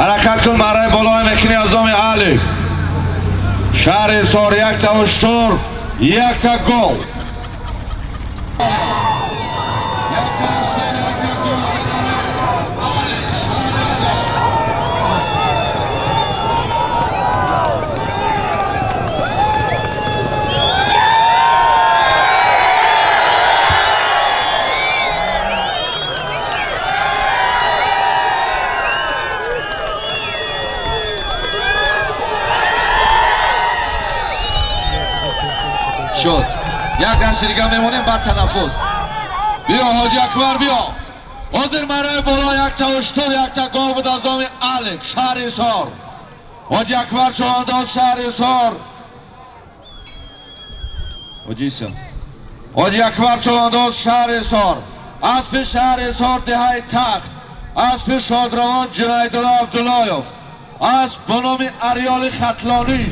Ҳаракат кун, барои болои мекунӣ аз номи Алик. Шаҳри Ҳисор якта уштур, якта гол. Шуд. Як дасти дига мемонем, баъд танаффус. Биё Ҳоҷи Акбар, биё. Ҳозир барои боло якта уштур, якта гов буд аз номи Алик, шаҳри Ҳисор. Ҳоҷи Акбар човандоз, шаҳри Ҳисор. Ҳоҷи Ҳоҷи Акбар човандоз, шаҳри Ҳисор. Аспи шаҳри Ҳисор, деҳаи Тахт. Аспи шодравон Ҷунайдулло Абдуллоев. Асп бо номи Ариёли Хатлонӣ.